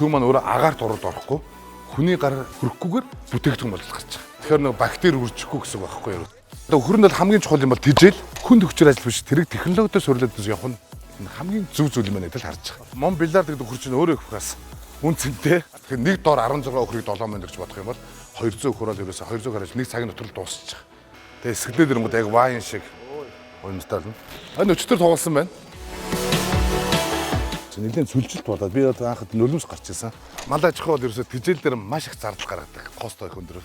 Сүү маань өөрөө агаарт урууд орохгүй, хүний гар хүрэхгүйгээр бүтээгдэхүүн болж гарч байгаа. Тэгэхээр нэг бактери үржихгүй гэсэн үг байхгүй юу? Одоо үхэр нь бол хамгийн чухал юм бол тэжээл, хүн төгчөр ажил биш, тэрийг технологитой сурлаад явах нь хамгийн зөв зүйл юм байна гэдээ л харж байгаа. Монбелиард гэдэг үхэр чинь өөрөө их бас үн цэнтэй. Тэгэхээр нэг дор 16 үхрийг 7 мянга гэж бодох юм бол 200 үхэр бол ерөөсө 200 гараж нэг цагийн дотор л дуусчих. Тэгээ эсгэлээд ирэнгүүт яг вайн шиг уймтай болно. Энэ өчтөр тоглосон байна. Нэлээд сүлжилт болоод би одоо анхад нулимс гарч ирсэн. Мал аж ахуй бол ерөөсө тэжээл дээр маш их зардал гаргадаг. Cost их өндөр.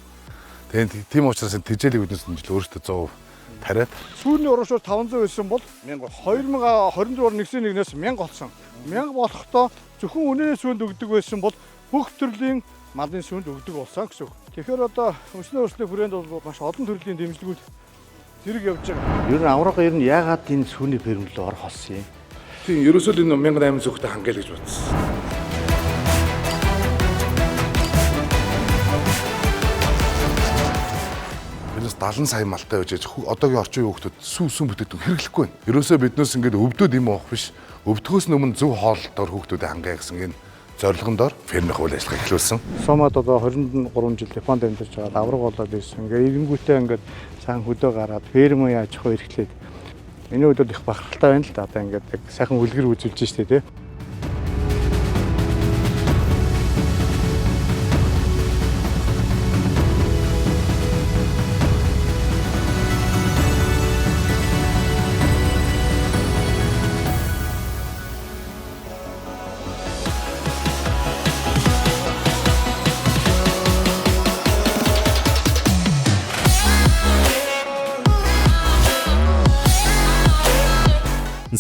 Тэгээд тийм учраас энэ тэжээлийг биднээс энэ жил өөртөө 100% тариад Сүүрний урамшуул 500 байсан бол 2026 нэгсийн нэгнээс 1000 болсон. 1000 болохдоо зөвхөн үнэний сүүнд өгдөг байсан бол бүх төрлийн малын сүүнд өгдөг болсон гэсэн үг. Тэгэхээр одоо өмчний өрсөлдөлийн хүрээнд бол маш олон төрлийн дэмжлэгүүд зэрэг явж байгаа. Ер нь аврага ер нь яагаад энэ сүүний ферм рүү орох болсон юм? Тийм, ерөөсөө л энэ 1800 хүүхдээ хангая л гэж бодсон. Биднээс 70 сая малтай байж одоогийн орчин үеийн хүүхдүүд сүү сүүн бүтээгдэхүүн хэрэглэхгүй байна. Ерөөсөө биднээс ингээд өвдөд юм уух биш. Өвдөхөөс өмнө зөв хооллолтоор хүүхдүүдэд хангая гэсэн энэ зорилгон дор фермийн үйл ажиллагаа эхлүүлсэн. Сомод одоо 23 жил Японд амьдарч байгаа авраг болоод ирсэн. Ингээд ирэнгүүтээ ингээд сайхан хөдөө гараад фермын аж ахуй эрхлээд энэ үед бол их бахархалтай байна л да. Одоо ингээд яг сайхан үлгэр үзүүлж штэ тий.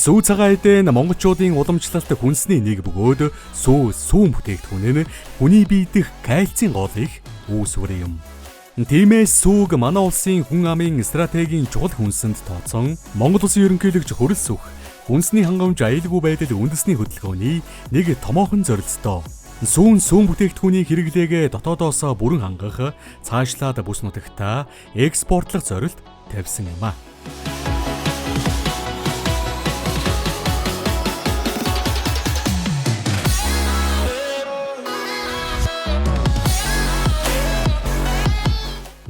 Сүү цагаан эдэн монголчуудын уламжлалт хүнсний нэг бөгөөд сүү сүүн бүтээгдэхүүн нь хүний бие дэх кальцийн гол их үүсвэр юм. Тиймээс сүүг манай улсын хүн амын стратегийн чухал хүнсэнд тооцсон Монгол улсын ерөнхийлөгч Хөрөлсөх хүнсний хангамж аюулгүй байдал үндэсний хөдөлгөөний нэг томоохон зорилттой. Сүүн сүүн бүтээгдэхүүний хэрэглээгээ дотоодоосоо бүрэн хангах, цаашлаад бүс нутагтаа экспортлох зорилт тавьсан юм а.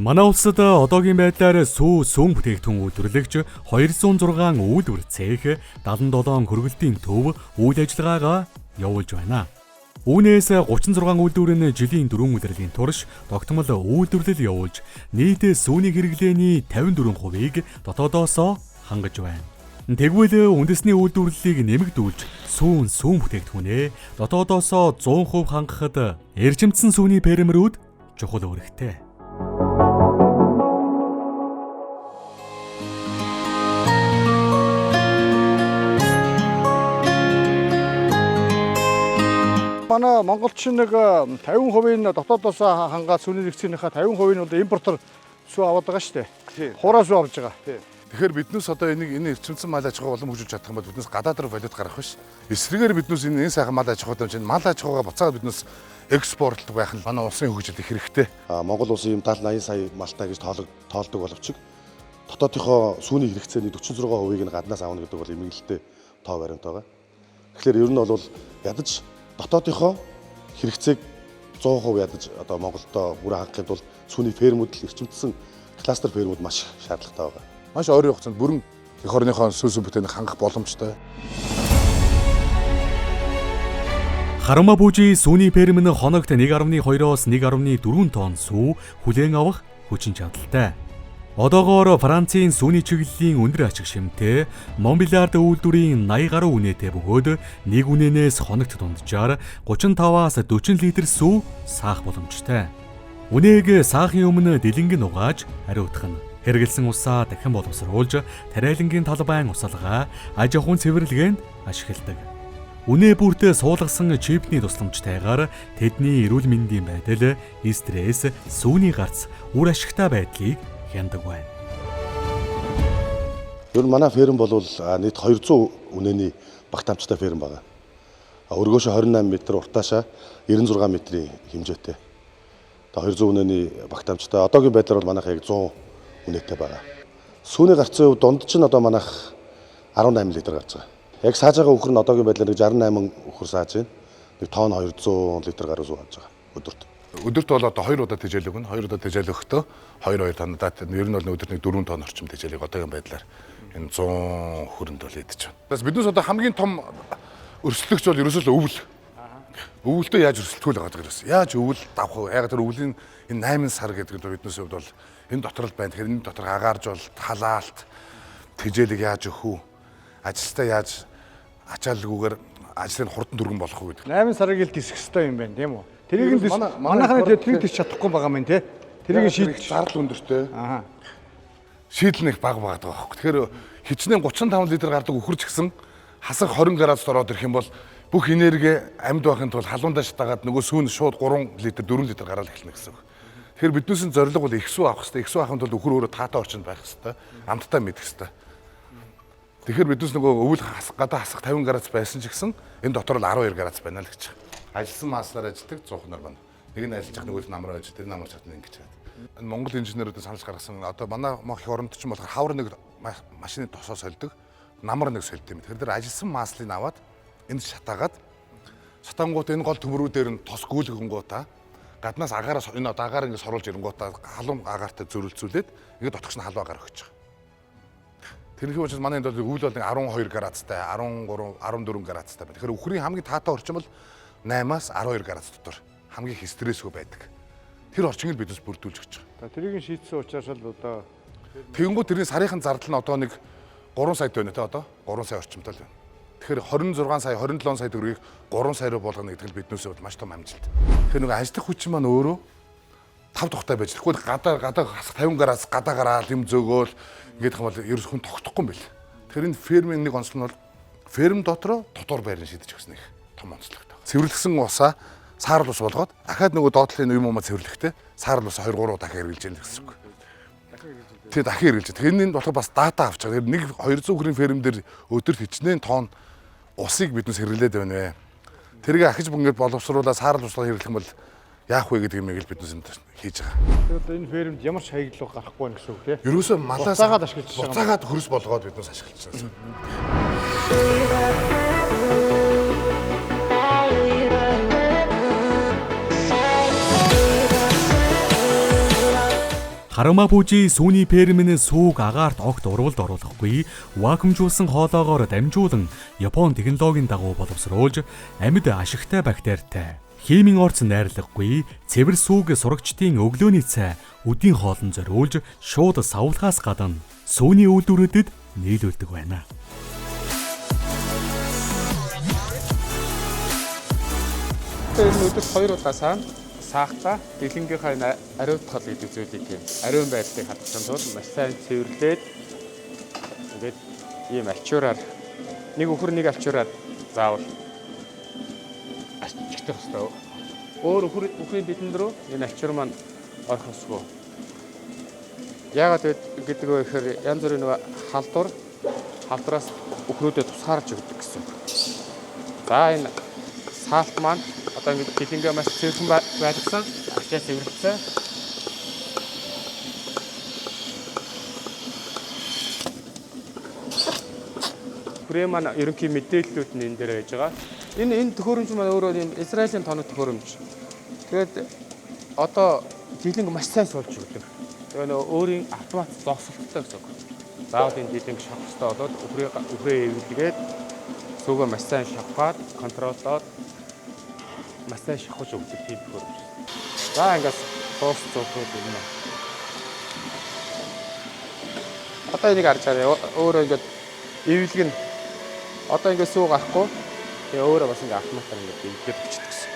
Манай улсад одоогийн байдлаар сүү сүүн бүтээгдэхүүн үйлдвэрлэгч 206 үйлдвэр цех, 77 хөргөлтийн төв үйл ажиллагаагаа явуулж байна. Үүнээс 36 үйлдвэр нь жилийн 4 улирлын турш тогтмол үйлдвэрлэл явуулж нийт сүүний хэрэглээний 54%-ийг дотоодоосоо хангаж байна. Тэгвэл үндэсний үйлдвэрлэлийг нэмэгдүүлж сүүн сүүн бүтээгдэхүүнээ дотоодоосоо 100% хангахад эрчимдсэн сүүний фермерүүд чухал үүрэгтэй. Манай монголч нэг 50% нь дотоодоос хангаад сүүний нэгцийнхаа 50% нь бол импортоор сүү аваад байгаа шүү дээ. Хураа сүү авч байгаа. Тэгэхээр биднээс одоо энийг энэ эрчимдсэн мал аж ахуй улам хөгжүүлж чадах юм бол биднээс гадаад руу валют гарах биш. Эсрэгээр биднээс энэ сайхан мал аж ахуйтай чинь мал аж ахуйгаа буцаад биднээс экспортлох байх нь манай улсын хөгжилд их хэрэгтэй. Монгол улсын юм 70 80 сая малтай гэж тоолдог боловч дотоодынхоо сүүний хэрэгцээний 46%-ийг нь гаднаас авна гэдэг бол эмгэлтэй тоо баримт байгаа. Тэгэхээр ер нь бол ядаж дотоодынхоо хэрэгцээг 100% ядаж одоо Монголдо бүрэн хангахын тулд сүүний фермүүд л эрчимдсэн кластер фермүүд маш шаардлагатай байгаа. Маш ойрын хугацаанд бүрэн эх орныхоо сүү сүүн бүтээгдэхүүнийг хангах боломжтой. Харамаа бүжи сүүний ферм нь хоногт 1.2-оос 1.4 тонн сүү хүлээн авах хүчин чадалтай. Одоогоор Францын сүүний чиглэлийн өндөр ашиг шимтэй Монбелиард үйлдвэрийн 80 гаруй үнэтэй бөгөөд нэг үнэнээс хоногт дунджаар 35-аас 40 литр сүү саах боломжтой. Үнээг саахын өмнө дэлэнг нь угааж ариутгах нь. Хэрэгэлсэн усаа дахин боловсруулж тариалангийн талбайн усалгаа аж ахуйн цэвэрлэгээнд ашигладаг. Үнээ бүртээ суулгасан чипний тусламжтайгаар тэдний эрүүл мэндийн байдал, стресс, сүүний гарц, үр ашигтай байдлыг хяндаг байна. Ер нь манай ферм бол нийт 200 үнэний багтаамжтай ферм байгаа. Өргөөшөө 28 м, уртаашаа 96 метрийн хэмжээтэй. Одоо 200 үнэний багтаамжтай. Одоогийн байдлаар бол манайх яг 100 үнэтэй байгаа. Сүүний гарцын хувьд дунд чинь одоо манайх 18 литр гарч байгаа. Яг сааж байгаа үхэр нь одоогийн байдлаар 68 үхэр сааж байна. Нэг тонн 200 литр гаруй сүү авч байгаа өдөрт. Өдөрт бол одоо 2 удаа тэжээл өгнө. 2 удаа тэжээл өгөхдөө 2 2 тонн ер нь бол өдөрт нэг 4 тонн орчим тэжээлийг одоогийн байдлаар энэ 100 хөрөнд бол идэж байна. Бас биднээс одоо хамгийн том өрсөлдөгч бол ерөөсөө л өвөл. Өвөлдөө яаж өрсөлдөх вэ гэдэг юм. Яаж өвөл давах вэ? Яг тэр өвлийн энэ 8 сар гэдэг нь биднээс хувьд бол энэ дотор л байна. Тэгэхээр энэ дотор агааржуулалт, халаалт, тэжээлийг яаж өгөх үү? Ажилтаа яаж ачааллгүйгээр ажлыг хурдан түргэн болох уу гэдэг. 8 сарыг л дисэх ёстой юм байна, тийм үү? Тэрийг нь манайхны тэрийг дисч чадахгүй байгаа юм тий. Тэрийг шийдэх зардал өндөртэй. Аа. Шийдэл нэг баг багаад байгаа байхгүй. Тэгэхээр хичнээн 35 литр гардаг үхэрч гисэн хасах 20 градус ороод ирэх юм бол бүх энерги амьд байхын тулд халуундаа шатаагаад нөгөө сүүн шууд 3 литр 4 литр гараад эхэлнэ гэсэн үг. Тэгэхээр биднээсийн зорилго бол их сүү авах хэрэгтэй. Их сүү авахын тулд үхэр өөрөө таатай орчинд байх хэрэгтэй. Амттай мэдэх хэрэгтэй. Тэгэхээр биднээс нөгөө өвөл гадаа хасах 50 градус байсан ч гэсэн энэ дотор л 12 градус байна л гэж. Ажилласан маслаар ажилладаг 100 нар байна. Нэг нь ажиллаж байгаа нөгөөх нь намраа ажиллаж, тэр намар чадна ингэж чад. Энэ Монгол инженерүүдийн санал гаргасан одоо манай их оронд ч юм болохоор хавар нэг машины тосоо сольдог, намар нэг сольд юм. Тэгэхээр тэр ажилласан маслыг аваад энд шатаагаад шатаангууд энэ гол төмрүүдээр нь тос гүйлгэнгуудаа гаднаас агаараа энэ одоо агаар ингэ соруулж ирэнгуудаа халуун агаартай зөрөлцүүлээд ингэ дотгош нь халуун агаар өгч байгаа. Тэрнийхээ учраас манай энд бол өвөл бол 12 градустай, 13, 14 градустай байна. Тэгэхээр үхрийн хамгийн таатай орчин бол 8-аас 12 градус дотор хамгийн их стрессгүй байдаг. Тэр орчиныг биднес бүрдүүлж өгч байгаа. Тэрийг нь шийдсэн учраас л одоо тэгэнгүүт тэрний сарынхын зардал нь одоо нэг 3 сая тонн те одоо 3 сая орчимтай л байна. Тэгэхээр 26 сая, 27 сая төгрөгийг 3 сая руу болгоно гэдэг нь биднээс бол маш том амжилт. Тэгэхээр нэг ажиллах хүчин маань өөрөө 5 тухтай байж. Тэгэхгүй гадаа хасах 50 градус гадаа гараал юм зөөгөөл ингээд юм бол ерөөс хүн тогтохгүй юм бэл. Тэгэхээр энэ фермийн нэг онцлог нь бол ферм дотроо дотор байран шидэж өгсөн их том онцлогтой. Цэвэрлэсэн усаа саарл ус болгоод дахиад нөгөө доотлын юм уу цэвэрлэхдээ саарл ус 2 3 дахин хэрэглэж яах гэсэн үг. Тэгээ дахин хэрэглэж. Тэгэхээр энэ болохоор бас дата авч байгаа. Тэр нэг 200 хүрийн ферм дээр өдөрт хичнээн тонн усыг биднес хэрэглээд байна вэ? Тэрийг ахиж ингээд боловсруулаад саарл услаа хэрэглэх юм бол яах вэ гэдэг юмыг л биднес энд хийж байгаа. Тэгэхээр энэ фермд ямар ч хаягдлага гарахгүй байна гэсэн үг тийм. Ерөөсөө малаас буцаагаад ашиглаж байгаа. Буцаагаад хөрс болгоод биднес ашиглаж байгаа. Харамаа бүжи сүүний ферм нь сүүг агаарт огт урвалд оруулахгүй вакуумжуулсан хоолоогоор дамжуулан Япон технологийн дагуу боловсруулж амьд ашигтай бактеритай химийн орц найрлаггүй цэвэр сүүг сурагчдын өглөөний цай үдийн хоолнд зориулж шууд савлахаас гадна сүүний үйлдвэрүүдэд нийлүүлдэг байна. Энэ өдөрт 2 удаа саана. Саахта дэлгэнгийнхаа энэ ариутгал гэдэг зүйлийг юм ариун байдлыг хадгалахын тулд маш сайн цэвэрлээд ингээд ийм альчуураар нэг өхөр нэг альчуураар заавал арччих ёстой. Өөр өхрийн бидэнд рүү энэ альчуур маань орох ёсгүй. Яагаад гэдэг вэ гэхээр янз бүрийн нөгөө халдвараас өхрүүдэд тусгаарч өгдөг гэсэн үг. За энэ саалт маань одоо ингээд дэлгэнгээ маш цэвэрхэн байлгасан, ачаа цэвэрлсэн. Хүрээ маань ерөнхий мэдээллүүд нь энэ дээр байж байгаа. Энэ төхөөрөмж маань өөрөө ийм Израилийн тоног төхөөрөмж. Тэгээд одоо дэлгэнг маш сайн суулж өгдөг. Тэгээ нөө өөрийн автомат зогсолттой гэсэн үг. Заавал энэ дэлгэнг шавах ёстой болоод үхрээ эвлэгээд сүүгээ маш сайн шавхаад контролдоод маш сайн шавхаж өгдөг тийм төхөөрөмж. За ингээс дууссан зүгүүд юм аа. Одоо энийг харж байгаа. Өөрөө ингээд эвлэг нь одоо ингээд сүү гарахгүй. Тэгээ өөрөө бас ингээд автоматар ингээд эвлэгээд өчтдөг гэсэн.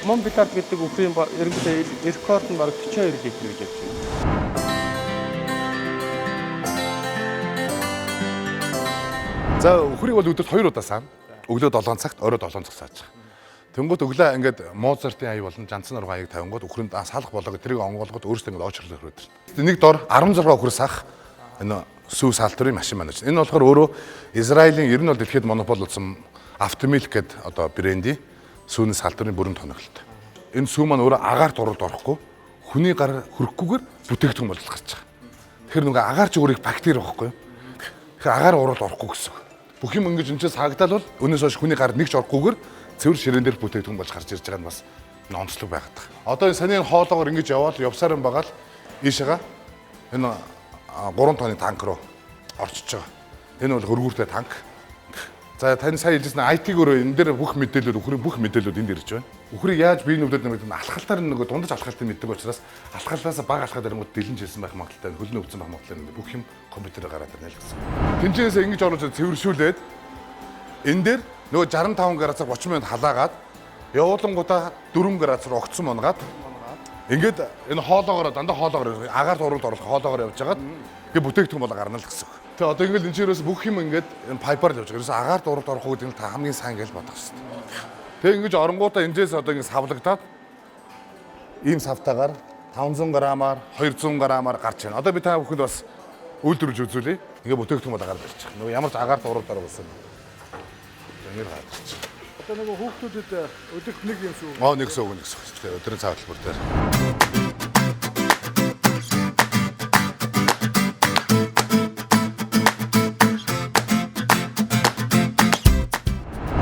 Монбилард гэдэг үхрийн ерөнхийдөө рекорд нь бараг 42 литр гэж явж байна. За үхрийг бол өдөрт 2 удаа саана. Өглөө 7 цагт, орой 7 цагт сааж байгаа. Тэнгүүт өглөө ингээд Моцартын ая болон Жанцсан нурган аяг тавингууд үхрэнд салах болоо тэрийг онгоолгоод өөрсдөө ингээд оочирлоо хөрөөд ирнэ. Нэг дор 16 үхэр сах энэ сүү саалтурын машин маань. Энэ болохоор өөрөө Израилийн ер нь бол дэлхийд монопол болсон Автомилк гэдэг одоо брендийн сүүний саалтурын бүрэн тоноглолтой. Энэ сүү маань өөрөө агаарт уралд орохгүй хүний гар хөрөхгүйгээр бүтээгдэхүүн болж гарч байгаа. Тэгэхээр нөгөө агаарч өөрийг бактери байхгүй юу? Тэгэхээр агаар уралд орохгүй гэсэн. Бүх юм ингэж энэ ч саагдал бол өнөөс хойш хүний гар нэг ч орохгүйгээр цэвэр ширээн дээрх бүтээгдэхүүн болж гарч ирж байгаа нь бас онцлог байгаад байгаа. Одоо энэ санийн хоолоогоор ингэж яваал явсаар юм байгаа л ийшээгээ энэ 3 тонны танк руу орчиж байгаа. Энэ бол хөргүүртэй танк. За тань сая хэлжсэн IT гөрөө энэ дээр бүх мэдээлэлүүд үхрийн бүх мэдээлэлүүд энд ирж байна. Үхрийг яаж бие нүдээд нэмэгдэн алхалтаар нөгөө дундаж алхалтыг мэддэг учраас алхалтаас бага алхаад ирэнгүүт дэлэн чилсэн байх магадaltaй, хөлнө өвдсөн байх магадaltaй бүх юм компьютерээр гараад ирнэ л гэсэн. Тэнцэнээс ингэж оруулж цэвэршүүлээд энэ дээр нөгөө 65 градусаар 30 минут халаагаад явуулангуудаа 4 градусаар огцсон монгаад ингээд энэ хоолоогоор дандаа хоолоогоор агаар дууралд оруулах хоолоогоор явж хагаад ингээд бүтээгдэхүүн болоо гарна л гэсэн. Тэгээ одоо ингээд энэ чинь ерөөс бүх юм ингээд энэ пайпаар л явж байгаа. Ерөөс агаар дууралд орох гэдэг нь та хамгийн сайн гэж бодох шүү дээ. Тэгээ ингэж оронгуудаа энэжээс одоо ингээд савлагдаад ийм савтаагаар 500 грамаар 200 грамаар гарч байна. Одоо би та бүхэнд бас үйлдвэрлэж үзүүлье. Ингээд бүтээгдэхүүн болоо гарч ирж байгаа. Нөгөө ямар ч агаар дууралд орох гэсэн. Ингээд гарч ирж байгаа. Одоо нөгөө хүүхдүүдэд өдөрт нэг юм сүү. Аа нэг сүү нэг сүү. Тэгээ өдрийн цаг хөтөлбөр дээр.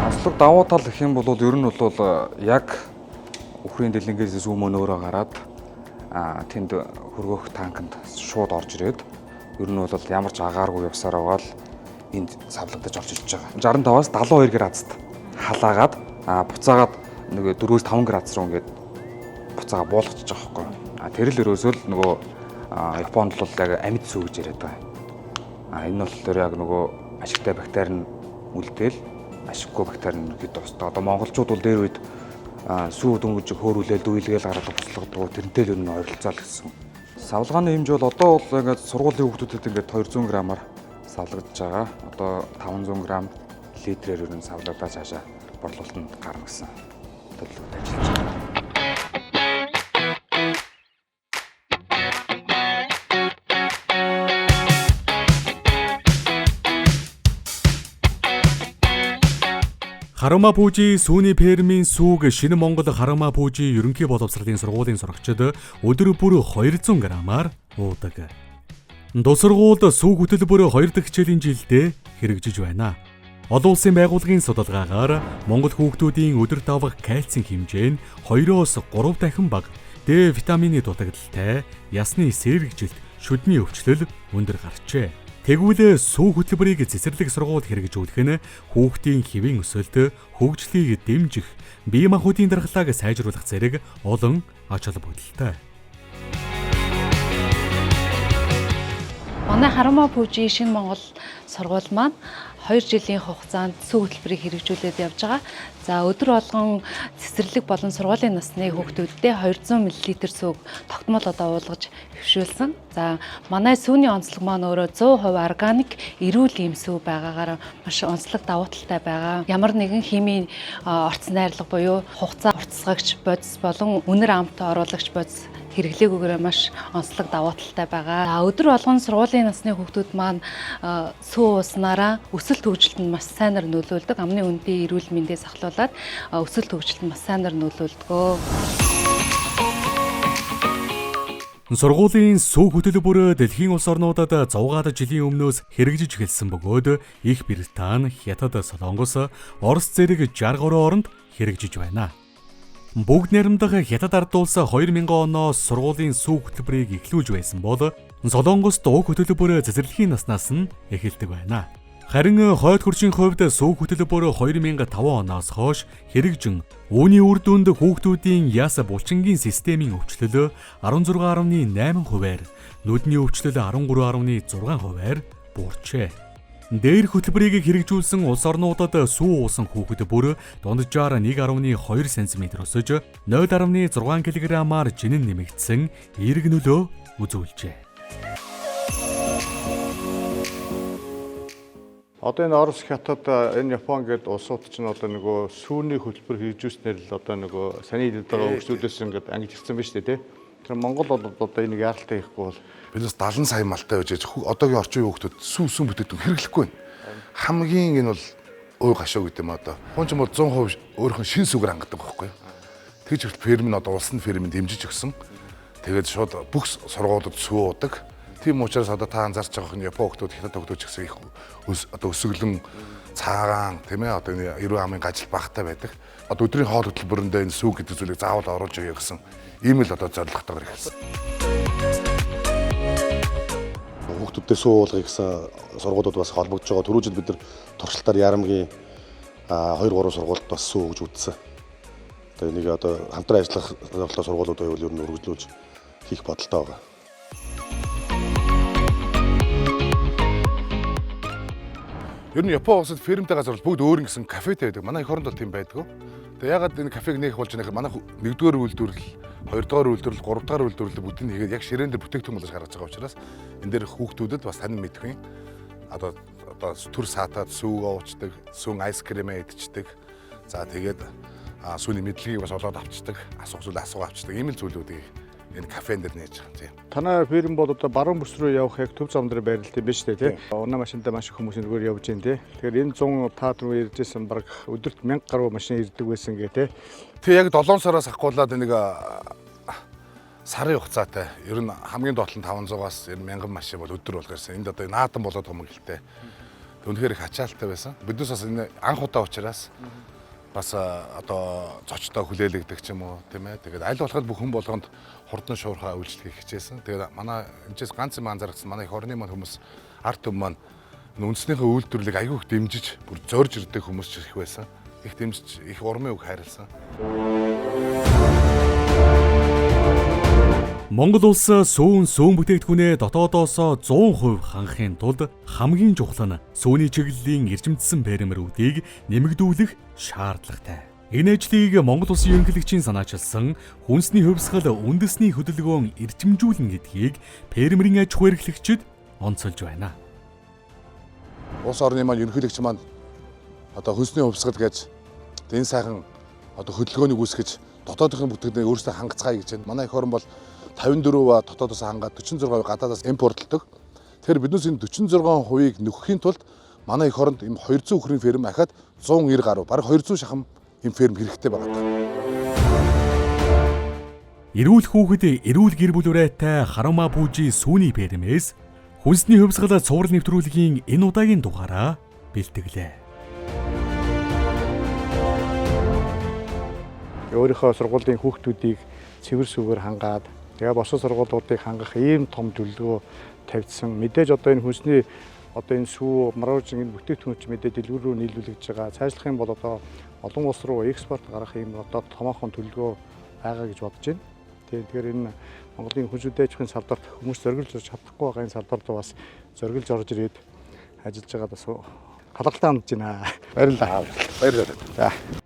Онцлог давуу тал гэх юм бол ер нь бол яг үхрийн дэлгэнгээс сүү мөнөөрөө гараад тэнд хөргөх танканд шууд орж ирээд ер нь бол ямар ч агааргүй явсаар байгаа л энд савлагдаж орж ирж байгаа. 65-аас 72 градусд халаагаад буцаагаад нөгөө 4-5 градус руу ингээд буцаага буулгачих байгаа байхгүй. Тэр л ерөөсөө л нөгөө Японд бол яг амьд сүү гэж яриад байгаа. Энэ нь болохоор яг нөгөө ашигтай бактери нь үлдээл ашиггүй бактери нь хэд дуустаа. Одоо монголчууд бол дээр үед сүү дөнгөж хөөрүүлээл дүүйлгээл гараад буцлагдаг. Тэрнтэй л ер нь ойролцоол гэсэн. Савлгааны хэмжээ бол одоо бол ингээд сургуулийн хүүхдүүдэд ингээд 200 грамаар савлагдаж байгаа. Одоо 500 грамм литрээр ер нь савлагдаад цаашаа борлуулалтанд гарна гэсэн төлөвлөгөөтэй ажиллаж байгаа. Хармаа Пүүжи сүүний фермийн сүүг Шинэ Монгол Хармаа Пүүжи ерөнхий боловсролын сургуулийн сурагчид өдөр бүр 200 грамаар уудаг. Тус сургуульд сүү хөтөлбөр 2 дахь хичээлийн жилдээ хэрэгжиж байна. Олон улсын байгууллагын судалгаагаар Монгол хүүхдүүдийн өдөрт авах кальцийн хэмжээ нь 2-оос 3 дахин бага, Д витамины дутагдaltaй, ясны сэргижилт, шүдний өвчлөл өндөр гарчээ. Тэгвэл сүү хөтөлбөрийг цэцэрлэг сургуульд хэрэгжүүлэх нь хүүхдийн хэвийн өсөлт, хөгжлийг дэмжих, бие махбодын дархлааг сайжруулах зэрэг олон ач холбогдолтой. Манай Хармаа Пүүжи Шинэ Монгол сургууль маань 2 жилийн хугацаанд сүү хөтөлбөрийг хэрэгжүүлээд явж байгаа. За өдөр болгон цэцэрлэг болон сургуулийн насны хүүхдүүддээ 200 мл сүүг тогтмол одоо уулгаж хэвшүүлсэн. За манай сүүний онцлог маань өөрөө 100% органик эрүүл ийм сүү байгаагаар маш онцлог давуу талтай байгаа. Ямар нэгэн химийн орц найрлага буюу хугацаа хурцсагч бодис болон үнэр амт оруулагч бодис хэрэглээгүйгээр маш онцлог давуу талтай байгаа. За өдөр болгон сургуулийн насны хүүхдүүд маань сүү ууснараа өсөлт хөгжилтөнд маш сайнаар нөлөөлдөг. Амны үндийн эрүүл мэндээс ахлуулаад өсөлт хөгжилтөнд маш сайнаар нөлөөлдөг. Сургуулийн сүү хөтөлбөр дэлхийн улс орнуудад 100 жилийн өмнөөс хэрэгжиж эхэлсэн бөгөөд Их Британи, Хятад, Солонгос, Орос зэрэг 63 оронд хэрэгжиж байна. Бүгд найрамдах Хятад ард улс 2000 оноос сургуулийн сүү хөтөлбөрийг эхлүүлж байсан бол Солонгост уг хөтөлбөр цэцэрлэгийн наснаас нь эхэлдэг байна. Харин хойд хөршийн хувьд сүү хөтөлбөр 2005 оноос хойш хэрэгжин үүний үр дүнд хүүхдүүдийн яс булчингийн системийн өвчлөл 16.8%-аар, нүдний өвчлөл 13.6%-аар буурчээ. Дээр хөтөлбөрийг хэрэгжүүлсэн улс орнуудад сүү уусан хүүхэд бүр дунджаар 1.2 см өсөж 0.6 кг-аар жинэн нэмэгдсэн эерэг нөлөө үзүүлжээ. Одоо энэ Орос, Хятад, энэ Япон гээд улсууд чинь одоо нөгөө сүүний хөтөлбөр хэрэгжүүлснээр л одоо нөгөө саний хэлээд байгаа хөгжлүүдээс ингээд ангижирсан байна шүү дээ, тий. Тэр Монгол бол одоо энийг яаралтай хийхгүй бол биднээс 70 сая малтай байж одоогийн орчин үеийн хүүхдүүд сүү бүтээгдэхүүн хэрэглэхгүй байна. Хамгийн энэ бол ууй гашуу гэдэг юм одоо. Хүн ч юм бол 100% өөрийнх нь шин сүгээр хангадаг байхгүй юу? Тэгж хүртэл ферм нь одоо улсын фермэнд дэмжиж өгсөн. Тэгээд шууд бүх сургуулиуд сүү уудаг. Тийм учраас одоо та анзаарч байгаа хүн Япон хүүхдүүд, Хятад хүүхдүүд ч гэсэн их одоо өсөглөн Цагаан, тийм ээ, одоо энэ эрүү амын гажил багтай байдаг. Одоо өдрийн хоол хөтөлбөрөндөө энэ сүү гэдэг зүйлийг заавал оруулж өгье гэсэн ийм л одоо зорилготойгоор эхэлсэн. Хүүхдүүдтэй сүү уулгах гэсэн сургуулиуд бас холбогдож байгаа. Түрүү жил бид нар туршилтаар Ярамгийн 2 3 сургуульд бас сүү өгж үзсэн. Одоо энийг одоо хамтран ажиллах сургуулиуд байвал ер нь үргэлжлүүлж хийх бодолтой байгаа. Ер нь Япон улсад фермтэй газар бол бүгд өөр ингэсэн кафетэй байдаг. Манай эх оронд бол тийм байдгүй. Тэгээ ягаад энэ кафег нээх болж байгаа юм, манай нэгдүгээр үйлдвэрлэл, хоёрдугаар үйлдвэрлэл, гуравдугаар үйлдвэрлэл бүгдийг хийгээд яг ширээн дээр бүтээгдэхүүн болгож гаргаж байгаа учраас энэ дээр хүүхдүүдэд бас танин мэдгүй одоо төр саатаад сүүг уучдаг, сүүн ice cream идчихдэг. За тэгээд сүүний мэдлэгийг бас олоод авчдаг, асуух зүйл асууг авчдаг. Ийм л зүйлүүдийг энэ кафен дээр нээж байгаа юм тийм. Танай фирм бол одоо баруун бүс рүү явах яг төв зам дээр байрлалтай биш үү тий. Унаа машиндаа маш их хүмүүс энэгээр явж байна тий. Тэгэхээр энэ 100 та руу иржсэн баг өдөрт 1000 гаруй машин ирдэг байсан гэ тий. Тэг яг 7 сараас ахгуулаад нэг сарын хугацаатай ер нь хамгийн доод нь 500-аас ер нь 1000 машин бол өдөр болгоо ирсэн. Энд одоо наадам болоод байгаа юм гэлтэй. Үнэхээр их ачаалттай байсан. Биднээс бас энэ анх удаа учраас бас одоо зочдоо хүлээлгдэг ч юм уу, тийм ээ. Тэгээд аль болох бүх хүн болгонд хурдан шуурхаа үйлчлэгийг хичээсэн. Тэгээд манай энэчээс ганц юм анзаарсан, манай эх орны маань хүмүүс ард түмэн маань үндэснийхээ үйлдвэрлэлийг айгүй их дэмжиж, бүр зорж ирдэг хүмүүс ч их байсан. Их дэмжиж, их урмын үг хайрлсан. Монгол улс сүүн сүүн бүтээгдэхүүнээ дотоодоос 100% хангахын тулд хамгийн чухал нь сүүний чиглэлийн эрчимдсэн фермерүүдийг нэмэгдүүлэх шаардлагатай. Энэ ажлыг Монгол Улсын ерөнхийлөгчийн санаачилсан хүнсний хувьсгал үндэсний хөдөлгөөн эрчимжүүлнэ гэдгийг фермерийн аж ахуй эрхлэгчид онцолж байна. Улс орны маань ерөнхийлөгч маань одоо хүнсний хувьсгал гэж энэ сайхан одоо хөдөлгөөнийг үүсгэж дотоодын бүтээгдэхүүнийг өөрсдөө хангацгаая гэж байна. Манай эх орн бол 54% дотоодоос хангаад 46% гадаадаас импортлдог. Тэгэхээр биднээс энэ 46%-ийг нөхөхийн тулд манай эх оронд ийм 200 үхрийн ферм ахаад 190 гаруй, бараг 200 шахам ийм ферм хэрэгтэй байгаа. Эрүүл хүүхэд, эрүүл гэр бүл үрээтэй Харумаа Бүжи сүүний фермээс хүнсний хувьсгал цуврал нэвтрүүлгийн энэ удаагийн дугаараа бэлтгэлээ. Өөрийнхөө сургуулийн хүүхдүүдийг цэвэр сүгээр хангаад тэгээ босоо сургуулиудыг хангах ийм том төлөвлөгөө тавьдсан. Мэдээж одоо энэ хүнсний одоо энэ сүү морожин энэ бүтээгдэхүүн ч мэдээ дэлгүүр рүү нийлүүлэгдэж байгаа. Цаашлах юм бол одоо олон улс руу экспорт гаргах ийм одоо томоохон төлөвлөгөө байгаа гэж бодож байна. Тэгэхээр энэ Монголын хүнсний аж ахуйн салбарт хүмүүс зориглож орж чадахгүй байгаа энэ салбарт бас зориглож орж ирээд ажиллаж байгаа бас хадгалтай хандж байна. Баярлалаа. Баярлалаа. За.